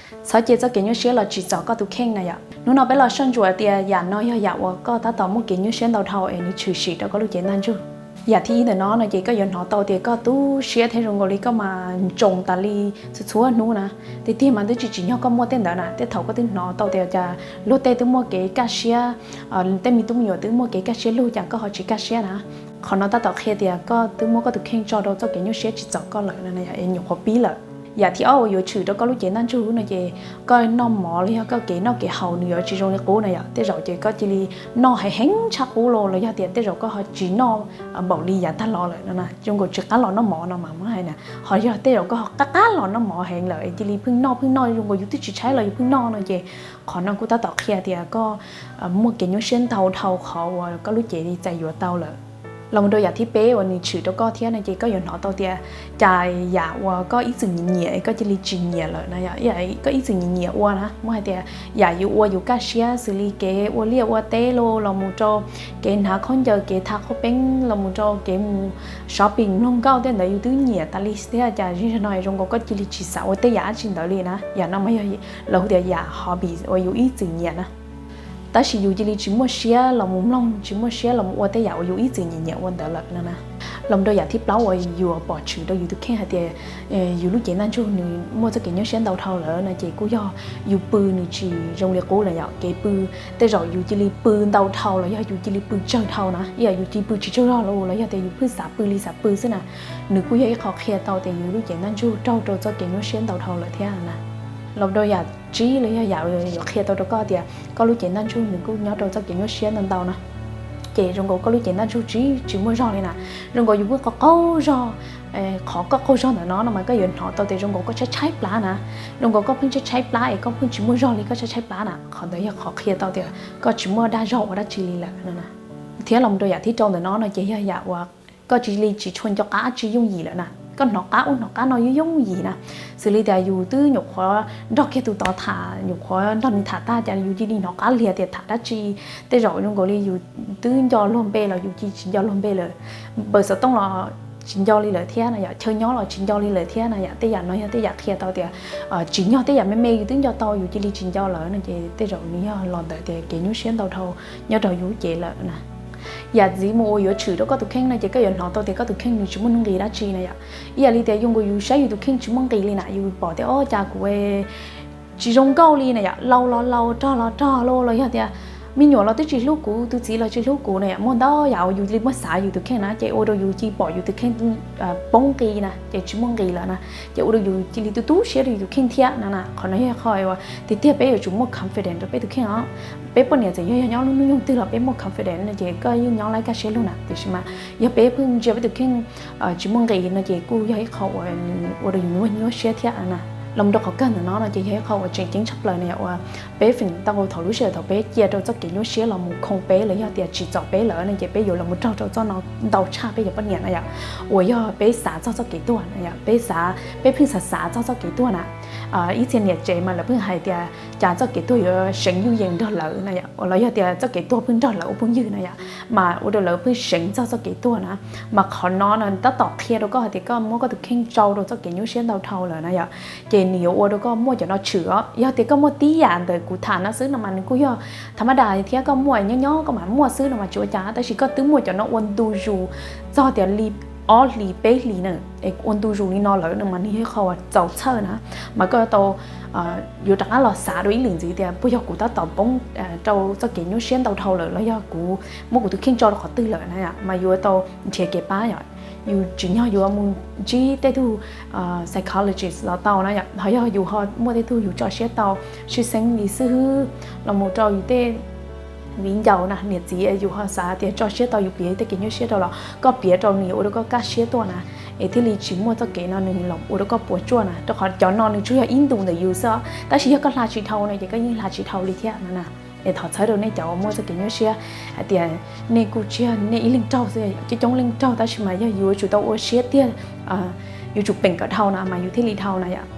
Txhob cia txoj kev nyuaj siab los tsim txom koj tus kheej na yom. Hnub no peb los soj ntsuam tias yam no yog yam uas koj tab tom muaj kev nyuaj siab ntau dhau es nws tshwm sim rau koj lub cev ntaj ntsug. Yam thib ib ntawm no no ces koj yuav hnov tau tias koj tu siab thiab zoo nkaus li koj mas ntsoos tas li txhua txhua hnub na. Tiag tiag mas twb tsis tsim nyog koj muaj tej ntawd na, tej thaum koj twb hnov tau tias cas luag tej twb muaj kev kaj siab, tej me tub me nyuam twb muaj kev kaj siab lug cas koj ho tsis kaj siab na. Qhov no tab tom qhia tias koj twb muab koj tus kheej tso rau txoj kev nyuaj siab tsim txom koj lawm no, es nyuam qhuav pib lawm. Yam thib ob uas yuav tshwm rau koj lub cev ntaj ntsug no ces koj noj mov los yog koj kev noj kev haus nws yuav tsis zoo li qub na yom. Tej zaum ces koj cia li noj heev heev tshaj qub los los yog tias tej zaum koj ho tsis noj npaum li yav tag los lawm no na, zoo nkaus tsis qab los noj mov no mas muab hais na. Ho yog tej zaum koj ho qab qab los noj mov heev lawm es cia li pheej noj pheej noj zoo nkaus yus twb tsis tshaib los yus pheej noj no ces qhov no kuj tab tom qhia tias koj muaj kev nyuaj siab ntau dhau qhov uas koj lub cev li txais yuav tau lawm. Los mus rau yam thib peb uas nws tshwm rau koj thiab no ces koj yuav hnov tau tias cas yam uas koj ib txwm nyiam nyiam koj cia li tsis nyiam lawm na yom. Koj ib txwm nyiam nyiam ua na, muab hais tias yam yus ua yus kaj siab xws li kev ua liaj ua teb los los mus rau kev hnav khaub ncaws, kev tha qhaub peeb, los mus rau kev mus shopping mloog nkauj tej ntawd yus twb nyiam tas li thiab cas zaum no zoo nkaus koj cia li tsis xav ua tej yam dab tsi ntawd li na. Yam no mas yog lawv hu tias yam hobby uas yus ib txwm nyiam na. Tab sis yus cia li tsis muaj siab los mus mloog, tsis muaj siab los mus ua tej yam uas yus ib txwm nyiam nyiam ua ntawd lawm no na. Los mus rau yam thib plaub uas yuav pom tshwm rau yus tus kheej hais tias yus lub cev ntaj ntsug nws muaj txoj kev nyuaj siab ntau dhau lawm no ces kuj yog yus pw nws tsis zoo li qub lawm yom. Kev pw, tej zaum yus cia li pw ntau dhau los yog yus cia li pw tsawg dhau na, ib yam yus cia li pw tsis tsaug zog los los yog tias yus pheej xav pw li xav pw xwb na, nws kuj yog ib qho qhia tau tias yus lub cev ntaj ntsug raug rau txoj kev nyuaj siab ntau dhau lawm thiab na. Los rau yam tsib los yog yam yuav qhia tau rau koj tias koj lub cev ntaj ntsug nws kuj nyob rau txoj kev nyuaj siab ntau ntau na, ces zoo nkaus koj lub cev ntaj ntsug tsis, tsis muaj zog li na. Zoo nkaus yus pheej qaug qaug zog. Qhov koj qaug zog ntawm no no mas koj yuav hnov tau tias zoo nkaus koj tshaib tshaib plab na, zoo nkaus koj pheej tshaib tshaib plab es koj pheej tsis muaj zog li koj tshaib tshaib plab na. Qhov ntawd yog qhov qhia tau tias koj tsis muaj dag zog ua dab tsi li lawm no na. Thiab los mus rau yam thib rau ntawm no no ces yog yam uas koj cia li tsis tshua nco qab dab tsi yooj yim lawm na. Koj hnov qab ub hnov qab no yooj yooj yim na, xws li tias yus twb nyuam qhuav nrog kiag tus tod tham, nyuam qhuav nrog nws tham tag cas yus cia li hnov qab liag tias tham dab tsi. Tej zaum zoo nkaus li yus twb nco luag npe los yus cia li tsis nco luag npe lawm, npawb xov tooj los tsis nco li lawm thiab no yom, chaw nyob los tsis nco li lawm thiab no yom. Tej yam no yog tej yam qhia tau tias tsim nyog tej yam me me yus twb nco tau yus cia li tsis nco lawm no ces tej zaum nws yog los ntawm tias kev nyuaj siab ntau dhau nyob rau yus lub cev lawm na. Yam ntxiv mus uas yuav tshwm rau koj tus kheej no ces koj yuav hnov tau tias koj tus kheej nws tsis muaj nuj nqis dab tsi na yom. Ib yam li tias zoo nkaus yus saib yus tus kheej tsis muaj nqis li na, yus pom tias o cas kuv tsis zoo nkauj li na yom, laus los laus, rog los rog los los yog tias me nyuam los twb tsis hlub kuv, tus txiv los tsis hlub kuv na yom. Muaj ntau yam uas yus li muab xav yus tus kheej na ces ua rau yus cia li pom yus tus kheej poob nqis na ces tsis muaj nqis lawm na, ces ua rau yus cia li tu tu siab rau yus tus kheej thiab no na. Qhov no yog qhov uas tiag tiag peb yuav tsum muaj confidence rau peb tus kheej os. Peb poj niam txawm yog, yog nyob lub hnub nyoog twg los peb muaj confidence no ces koj yeej nyob laib kaj siab lug na, tiam sis mas yog peb pheej ntsia peb tus kheej tsis muaj nqis no ces kuj yog ib qho uas ua rau yus nyuaj nyuaj siab thiab na. Los mus rau qhov kawg ntawm no no ces yog ib qho uas tseem ceeb tshaj plaws na yom, uas peb feem tau thaum lub sij hawm thaum peb cia rau txoj kev nyuaj siab los mus khoo peb los yog tias tsim txom peb lawm no ces peb yuav los mus raug rau txoj no ntau tshaj peb cov poj niam na yom. Uas yog peb xav txog txoj kev tuag na yom, peb xav, peb pheej xav xav txog txoj kev tuag na. Ib txhia niam tsev mas lawv pheej hais tias cas txoj kev tuag yuav seev yuj yees nrog lawv na yom, los yog tias txoj kev tuag pheej nrog lawv ua phooj ywg na yom, mas ua rau lawv pheej seev txog txoj kev tuag na. Mas qhov no no tab tom qhia rau koj hais tias koj muab koj tus kheej tsau rau txoj kev nyuaj siab ntau dhau lawm na yom. Ces nws yuav ua rau koj muaj cov no tshwm os. Yog tias koj muaj tib yam ntawm kuv tham no xwb no mas nws kuj yog tha maj das thiab, koj muaj nyob nyob koj mam muaj xwb no mas tsis ua cas, tab sis koj twb muaj cov no ua ntu zus txog tias li ob hlis peb hlis na, es ua ntu zus li no lawm no mas nws yog ib qho uas txaus txhawj na. Mas koj tau yuav rov qab los xav dua ib lwm ntxiv tias puas yog kuv tab tom poob rau txoj kev nyuaj siab ntau dhau lawm los yog kuv muab kuv tus kheej tso rau qhov twg lawm na, mas yuav tau nrhiav kev pab yom. Yus tsim nyog yuav mus ntsib tej tug psychologist los tau na yom, ho yog yus ho muaj tej tug yus tso siab tau tshwj xeeb li xib hwb los mus rau yus tej viv ncaus na, niam txiv, yus ho xav tias tso siab tau yus piav tej kev nyuaj siab rau los koj piav rau nws yuav ua rau koj kaj siab tuaj na, es thiaj li tsis muaj txoj kev no nws los ua rau koj puas tsuaj na, rau qhov cov no nws tsuas yog ib ntus ntawm yus xwb os, tab sis yog koj hla tsis dhau no ces koj yeej hla tsis dhau li thiab no na. Es thov txhawb rau nej cov uas muaj txoj kev nyuaj siab hais tias nej kuj tsis yog nej ib leeg raug xwb, coob coob leej raug, tab sis mas yog yus yuav tsum tau ua siab tiag, yuav tsum peem kom dhau na mas yus thiaj li dhau na yom.